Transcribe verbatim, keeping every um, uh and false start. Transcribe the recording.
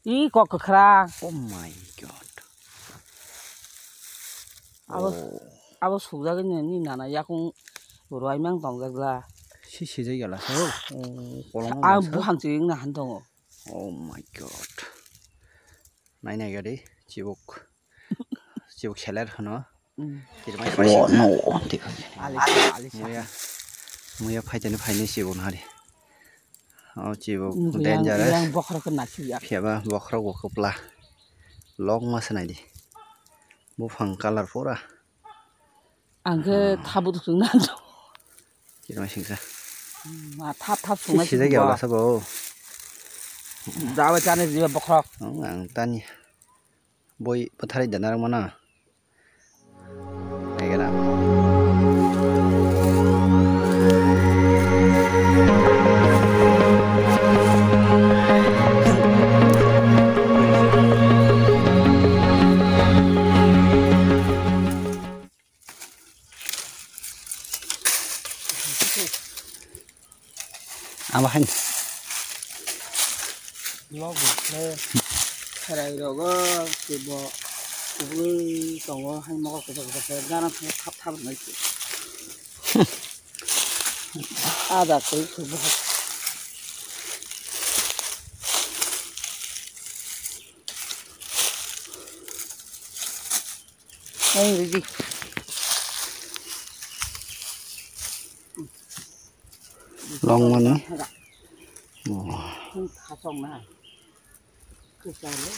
I kok kwkhwrang. Oh my God. Abo, oh, abo sukjagwi ni, ni nana yakung rwai mang tongjak la. Si sijai gala sa. Oh, kolom ang sa. Buphang chwng na han tongo. Oh my God. Nai nai gadi chibuk. Chibuk seler hano. Hmm. Kirmai. Oh no. Alisa, alisa. Muya. Muya phaitani phaini chibuk nari. O chibuk. Nukli yang, dangerous. Yang bokhorok khe naisik ya. Phiya ba bokhorok bo kwpla. Lok ma swnai di. Buphang colour pura. Ang khe, hmm, thabu tuk chwng na. Kirma singsa. Ma thap thap sung sijak ya wala sabo. Jawa chani jiba bokhorok. Ang tani. Boi pathari dana rang mana. Naigana. Abo hain. Logo khe kherai rogo teibo kubui tongo, hai mokol kwchak kwchak khe gana thangwi thap thap rwnai se. Ada tei kubui. Ang ridi. Long mano. Oh. Ang khasong na. Kwcharo.